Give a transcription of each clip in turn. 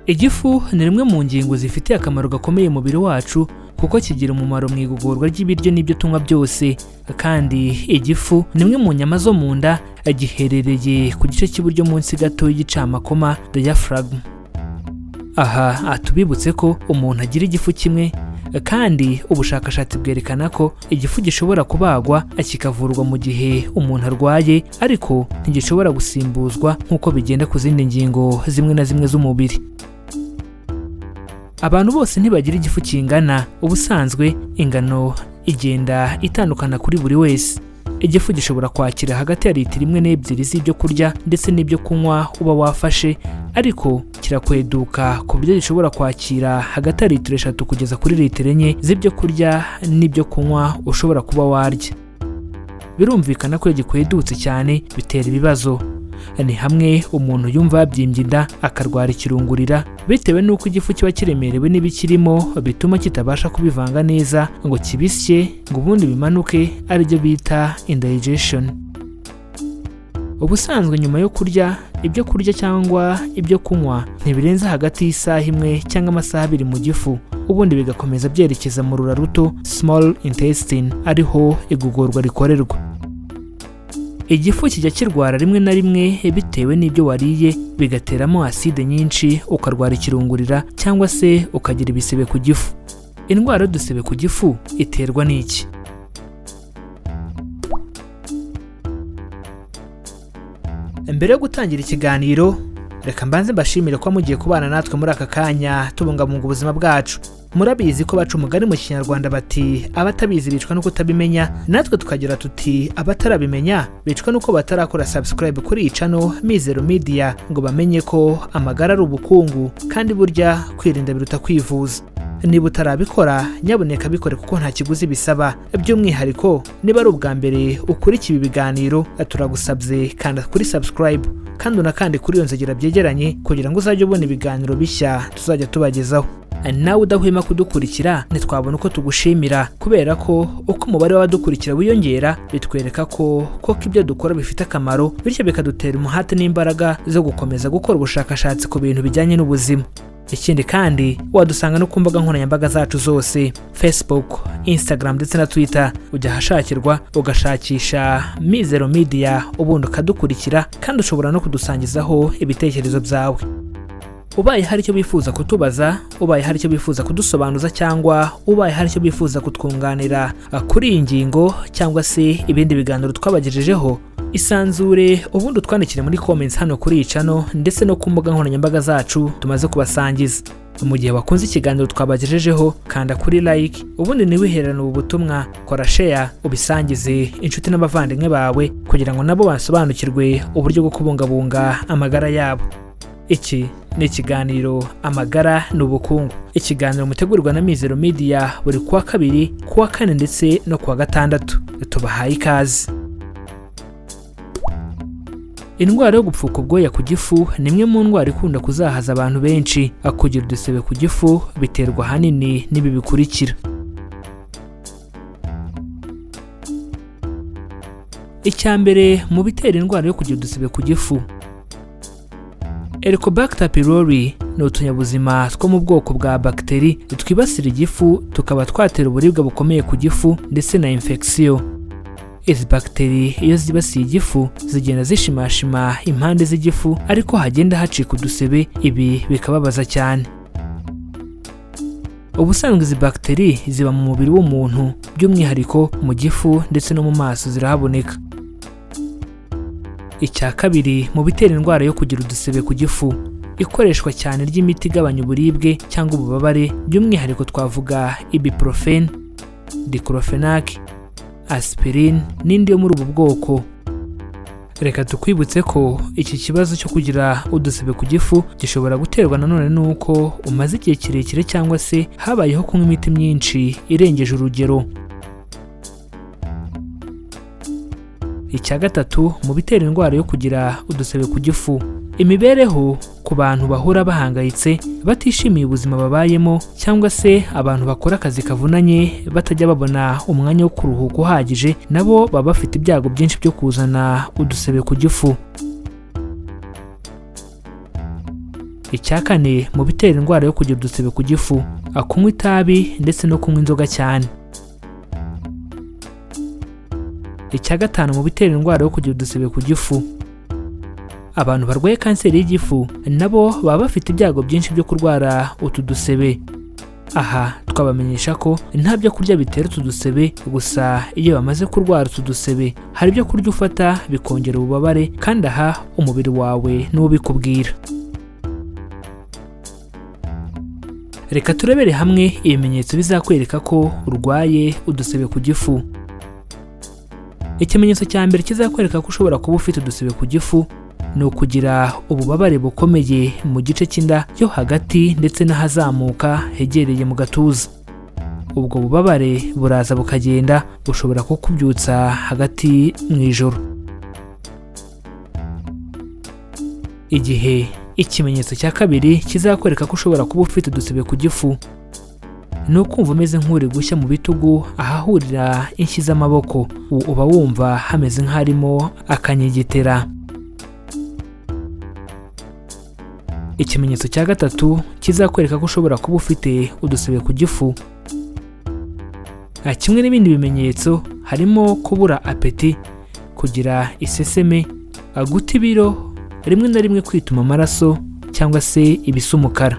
Igifu ni rumwe mu ngingo zifitiye akamaro gakomeye umubiri wacu, kuko kigira umumaro mu igogorwa ry'ibiryo n'ibyo tunywa byose. Kandi igifu ni imwe mu nyama zo mu nda, giherereye ku gice cy'iburyo munsi gato y'igicamakoma, diaphragm. Aha tubibutse ko umuntu agira igifu kimwe, kandi ubushakashatsi bwerekana ko igifu gishobora kubagwa kikavurwa mu gihe umuntu arwaye, ariko ntigishobora gusimbuzwa nk'uko bigenda ku zindi ngingo zimwe na zimwe z'umubiri. Abantu bose ntibagira igifu kingana. Ubusanzwe ingano igenda itandukana kuri buri wese. Igifu gishobora kwakira hagati ya litiro 1 n'ebyiri z'ibyo kurya ndetse n'ibyo kunywa uba wafashe, ariko kirakweduka ku buryo gishobora kwakira hagati ya litiro 3 kugeza kuri litiro 4 z'ibyo kurya n'ibyo kunywa ushobora kuba warya. Birumvikana ko iyo gikwedutse cyane bitera ibibazo. Ni hamwe umuntu yumva yabyimbye inda, akarwara ikirungurira, bitewe n'uko igifu kiba kiremerewe n'ibikirimo, bituma kitabasha kubivanga neza ngo kibisye ngo ubundi bimanuke, aribyo bita indigestion. Ubusanzwe nyuma yo kurya ibyo kurya cyangwa ibyo kunywa, ntibirenze hagati y'isaha 1 cyangwa amasaha 2 mu gifu, ubundi bigakomeza byerekeza mu rura ruto, small intestine, ariho igogorwa rikorerwa. Igifu kijya kirwara rimwe na rimwe bitewe n'ibyo wariye, bigateramo aside nyinshi, ukarwara ikirungurira cyangwa se ukagira ibisebe ku gifu. Indwara y'udusebe ku gifu iterwa n'iki? Mbere yo gutangira ikiganiro, reka mbanze mbashimire ko mugiye kubana natwe muri aka kanya tubungabunga ubuzima bwacu. Murabizi ko baca umugani mu Kinyarwanda bati: "Abatabizi bicwa no kutabimenya." Natwe tukagira tuti: "Abatarabimenya bicwa nuko batarakora subscribe kuri iyi channel Mizero Media, ngo bamenye ko amagara ari ubukungu, kandi burya kwirinda biruta kwivuza." Niba utarabikora, nyabuneka bikore, kuko nta kiguzi bisaba. By'umwihariko niba ari ubwa mbere ukurikiye ibi biganiro, turagusabye kanda kuri subscribe kandi unakande kuri iyo nzogera byegeranye, kugira ngo uzajye ubona ibiganiro bishya tuzajya tubagezaho. Nawe udahwema kudukurikira, ntitwabona uko tugushimira, kubera ko uko umubare w'abadukurikira wiyongera bitwereka ko koko ibyo dukora bifite akamaro, bityo bikadutera umuhate n'imbaraga zo gukomeza gukora ubushakashatsi ku bintu bijyanye n'ubuzima. Ikindi kandi, wadusanga no ku mbuga nkoranyambaga zacu zose, Facebook, Instagram ndetse na Twitter. Ujya ahashakirwa ugashakisha Mizero Media, ubundi ukadukurikira, kandi ushobora no kudusangizaho ibitekerezo byawe. Ubaye hari icyo bifuza kutubaza, ubaye hari icyo bifuza kudusobanuza, cyangwa ubaye hari icyo bifuza kutwunganira kuri iyi ngingo cyangwa se ibindi biganiro twabagejejeho, isanzure ubundi utwandikire muri comments hano kuri iyi channel ndetse no ku mbuga nkoranyambaga zacu tumaze kubasangiza. Mu gihe wakunze ikiganiro twabagejejeho, kanda kuri like, ubundi ntiwihererane ubu butumwa, kora share, ubisangize inshuti n'abavandimwe bawe, kugira ngo nabo basobanukirwe uburyo bwo kubungabunga amagara yabo. Iki ni ikiganiro Amagara ni Ubukungu, ikiganiro mutegurirwa na Mizero Media buri kuwa kabiri, kuwa kane ndetse no kuwa gatandatu. Tubahaye ikaze. Indwara yo gupfuka ubwoya ku gifu ni imwe mu ndwara ikunda kuzahaza abantu benshi. Kugira udusebe ku gifu biterwa ahanini n'ibi bikurikira: Icya mbere mu bitera indwara yo kugira udusebe ku gifu, Helicobacter pylori, ni utunyabuzima two mu bwoko bwa bagiteri twibasira igifu, tukaba twatera uburibwe bukomeye ku gifu ndetse na infection. Izi bagiteri iyo zibasiye igifu zigenda zishimashima impande z'igifu, ariko hagenda hacika udusebe, ibi bikababaza cyane. Ubusanzwe izi bagiteri ziba mu mubiri w'umuntu, by'umwihariko mu gifu ndetse no mu maso zirahaboneka. Icya kabiri mu bitera indwara yo kugira udusebe ku gifu, ikoreshwa cyane ry'imiti igabanya uburibwe cyangwa ububabare, by'umwihariko twavuga ibuprofen, diclofenac, aspirin n'indi yo muri ubu bwoko. Reka tukwibutse ko iki kibazo cyo kugira udusebe ku gifu gishobora guterwa nanone n'uko umaze igihe kirekire cyangwa se habayeho kunywa imiti myinshi irengeje urugero. Icya gatatu mu bitera indwara yo kugira udusebe ku gifu, imibereho ku bantu bahora bahangayitse, batishimiye ubuzima babayemo, cyangwa se abantu bakora akazi kavunanye batajya babona umwanya wo kuruhuka uhagije, nabo baba bafite ibyago byinshi byo kuzana udusebe ku gifu. Icya kane mu bitera indwara yo kugira udusebe ku gifu, kunywa itabi ndetse no kunywa inzoga cyane. Icya gatanu mu bitera indwara yo kugira udusebe ku gifu, abantu barwaye kanseri y'igifu nabo baba bafite ibyago byinshi byo kurwara utu dusebe. Aha twabamenyesha ko nta byo kurya bitera utu dusebe, gusa iyo bamaze kurwara utu dusebe hari ibyo kurya ufata bikongera ububabare, kandi aha umubiri wawe niwo ubikubwira. Reka turebere hamwe ibimenyetso bizakwereka ko urwaye udusebe ku gifu. Ikimenyetso cya mbere kizakwereka ko ushobora kuba ufite udusebe ku gifu ni ukugira ububabare bukomeye mu gice cy'inda yo hagati ndetse n'ahazamuka hegereye mu gatuza. Ubwo bubabare buraza bukagenda, bushobora kukubyutsa hagati mu ijoro. Igihe ikimenyetso cya kabiri kizakwereka ko ushobora kuba ufite udusebe ku gifu ni ukumva umeze nk'uri gushya mu bitugu ahahurira inshyi z'amaboko, uba wumva hameze nk'harimo akanyegetera. Ikimenyetso cya gatatu kizakwereka ko ushobora kuba ufite udusebe ku gifu, kimwe n'ibindi bimenyetso harimo kubura apeti, kugira iseseme, guta ibiro, rimwe na rimwe kwituma amaraso cyangwa se ibisa umukara.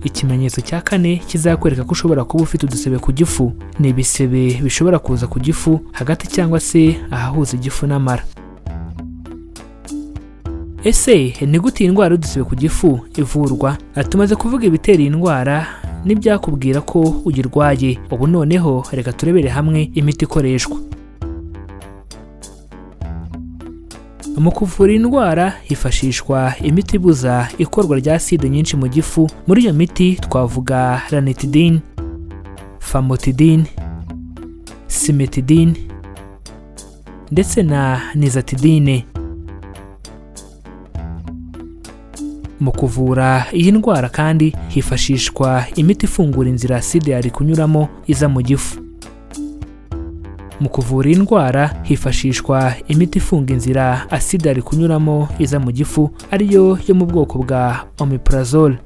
Ikimenyetso cya kane kizakwereka ko ushobora kuba ufite udusebe ku gifu ni ibisebe bishobora kuza ku gifu hagati cyangwa se ahahuza igifu n'amara. Ese ni gute iyi ndwara y'udusebe ku gifu ivurwa? Tumaze kuvuga ibitera iyi ndwara n'ibyakubwira ko uyirwaye. Ubu noneho reka turebere hamwe imiti ikoreshwa. Mu kuvura indwara hifashishwa imiti ibuza ikorwa rya acide nyinshi mu gifu. Muri iyo miti twavuga ranitidine, famotidine, cimetidine ndetse na nizatidine. Mu kuvura iyi ndwara kandi hifashishwa imiti ifungura inzira acide yari kunyuramo iza mu gifu. Mu kuvura iyi ndwara hifashishwa imiti ifunga inzira acide yari kunyuramo iza mu gifu, ariyo yo mu bwoko bwa omeprazole.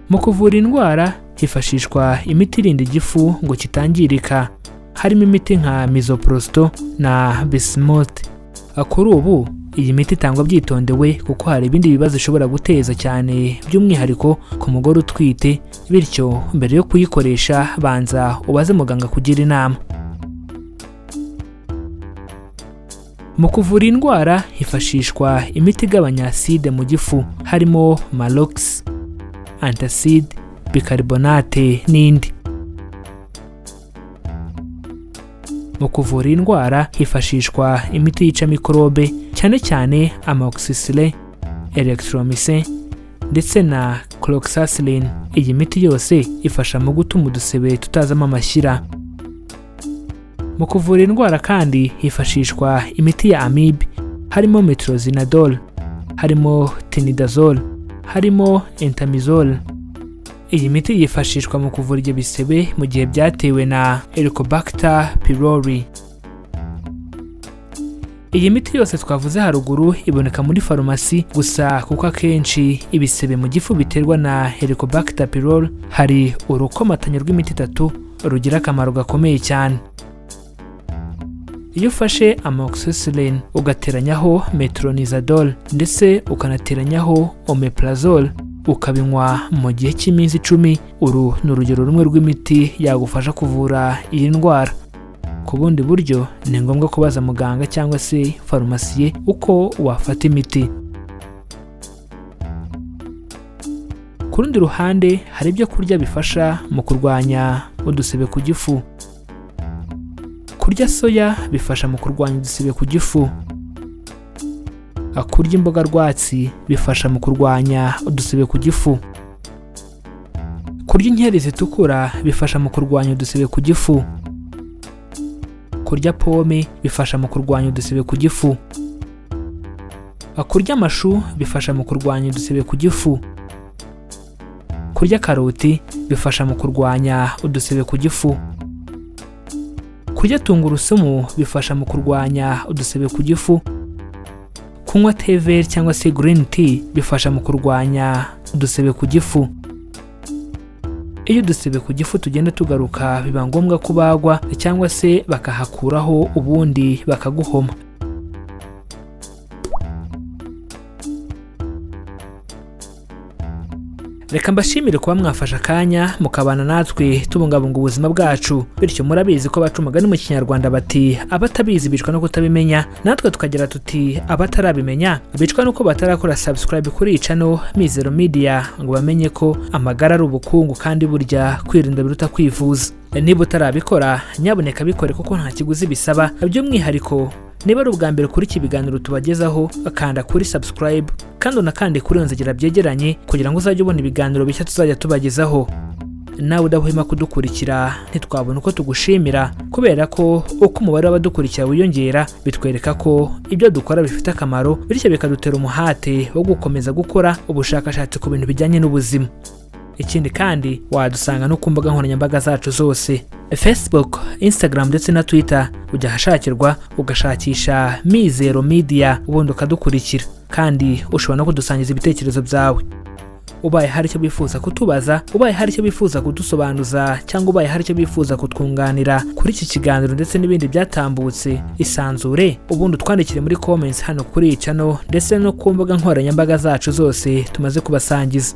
Mu kuvura indwara hifashishwa imiti irinda igifu ngo kitangirika, harimo imiti nka misoprostol na bismuth. Kuri ubu iyi miti itangwa byitondewe kuko hari ibindi bibazo ishobora guteza cyane, by'umwihariko ku mugore utwite, bityo mbere yo kuyikoresha banza ubaze muganga kugira inama. Mu kuvura indwara hifashishwa imiti igabanya acide mu gifu, harimo Malox, antacid, bicarbonate n'indi. Mu kuvura indwara hifashishwa imiti yica mikorobe, cyane cyane amoxicillin, erythromycin ndetse na cloxacillin. Iyi miti yose ifasha mu gutuma udusebe tutazamo amashyira. Mu kuvura indwara kandi hifashishwa imiti ya amibe, harimo metronidazole, harimo tinidazole, harimo entamizole. Iyi miti yifashishwa mu kuvura ibyo bisebe mu gihe byatewe na Helicobacter pylori. Iyi miti yose twavuze haruguru iboneka muri farumasi, gusa kuko akenshi ibisebe mu gifu biterwa na Helicobacter pylori, hari urukomatanyo rw'imiti itatu rugira akamaro gakomeye cyane. Iyo ufashe amoxicillin ugateranyaho metronidazole ndetse ukanateranyaho omeprazole ukabinywa mu gihe cy'iminsi 10, uru ni urugero rumwe rw'imiti yagufasha kuvura iyi ndwara. Ku bundi buryo ni ngombwa kubaza muganga cyangwa se farumasiye uko wafata imiti. Ku rundi ruhande hari ibyo kurya bifasha mu kurwanya udusebe ku gifu. Kurya soya bifasha mu kurwanya udusebe ku gifu. Kurya imboga rwatsi bifasha mu kurwanya udusebe ku gifu. Kurya inkeri zitukura bifasha mu kurwanya udusebe ku gifu. Kurya pome bifasha mu kurwanya udusebe ku gifu. Kurya amashu bifasha mu kurwanya udusebe ku gifu. Kurya karoti bifasha mu kurwanya udusebe ku gifu. Kurya tungurusumu bifasha mu kurwanya udusebe ku gifu. Kunywa thé vert cyangwa se green tea bifasha mu kurwanya udusebe ku gifu. Iyo udusebe ku gifu tugenda tugaruka, biba ngombwa kubagwa cyangwa se bakahakuraho ubundi bakaguhoma. Reka mbashimire kuba mwafashe akanya mukabana natwe tubungabunga ubuzima bwacu. Bityo murabizi ko baca umugani mu Kinyarwanda bati: "Abatabizi bicwa no kutabimenya." Natwe tukagira tuti: "Abatarabimenya bicwa nuko batarakora subscribe kuri iyi channel Mizero Media, ngo bamenye ko amagara ari ubukungu kandi burya kwirinda biruta kwivuza." Niba utarabikora, nyabuneka bikore kuko nta kiguzi bisaba. By'umwihariko niba ari ubwa mbere kuri iki biganiro tubagezaho, kanda kuri subscribe kandi unakande kuri iyo nzogera byegeranye kugira ngo uzajye ubona ibiganiro bishya tuzajya tubagezaho. Nawe udahwema kudukurikira, ntitwabona uko tugushimira, kubera ko uko umubare w'abadukurikira wiyongera bitwereka ko ibyo dukora bifite akamaro, bityo bikadutera umuhate wo gukomeza gukora ubushakashatsi ku bintu bijyanye n'ubuzima. Ikindi kandi, wadusanga no ku mbuga nkoranyambaga zacu zose: Facebook, Instagram ndetse na Twitter. Ujya ahashakirwa ugashakisha Mizero Media, ubundi ukadukurikira. Kandi ushobora no kudusangiza ibitekerezo byawe. Ubaye hari icyo bifuza kutubaza, ubaye hari icyo bifuza kudusobanuza, cyangwa ubaye hari icyo bifuza kutwunganira kuri iki kiganiro ndetse n'ibindi byatambutse, isanzure ubundi utwandikire muri comments hano kuri iyi channel ndetse no ku mbuga nkoranyambaga zacu zose tumaze kubasangiza.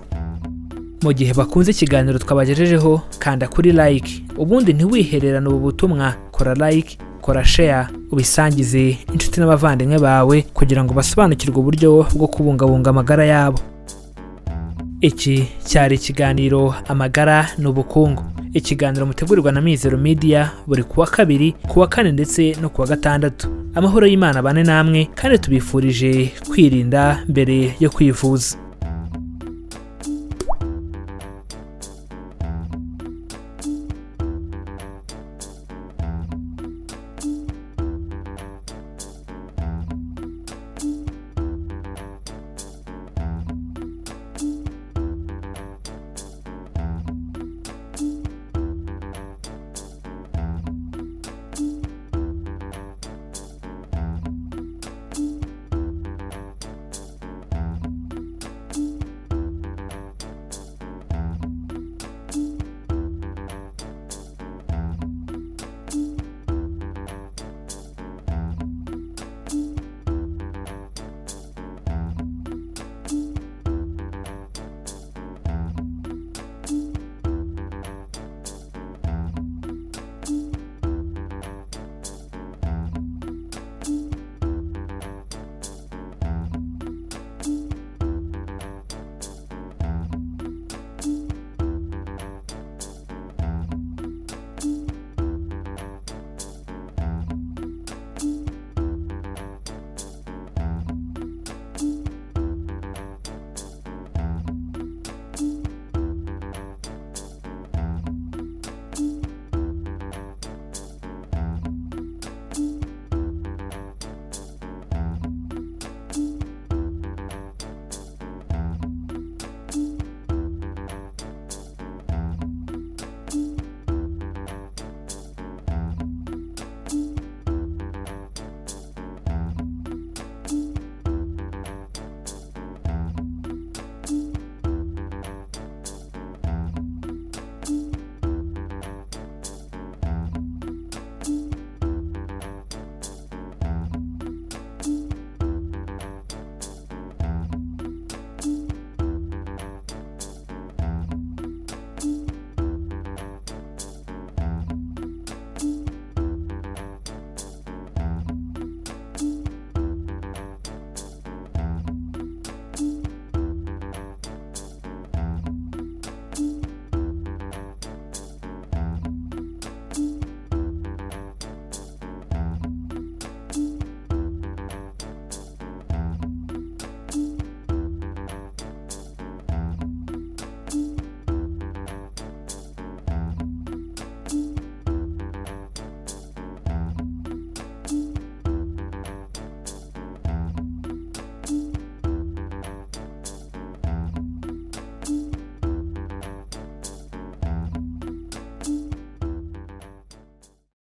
Mu gihe bakunze ikiganiro twabagejejeho, kanda kuri like, ubundi ntiwihererane ubu butumwa. Kora like, kora share, ubisangize inshuti n'abavandimwe bawe kugira ngo basobanukirwe uburyo bwo kubungabunga amagara yabo. Iki cyari ikiganiro Amagara ni Ubukungu, ikiganiro mutegurirwa na Mizero Media buri kuwa kabiri, kuwa kane ndetse no kuwa gatandatu. Amahoro y'Imana bane namwe, kandi tubifurije kwirinda mbere yo kwivuza.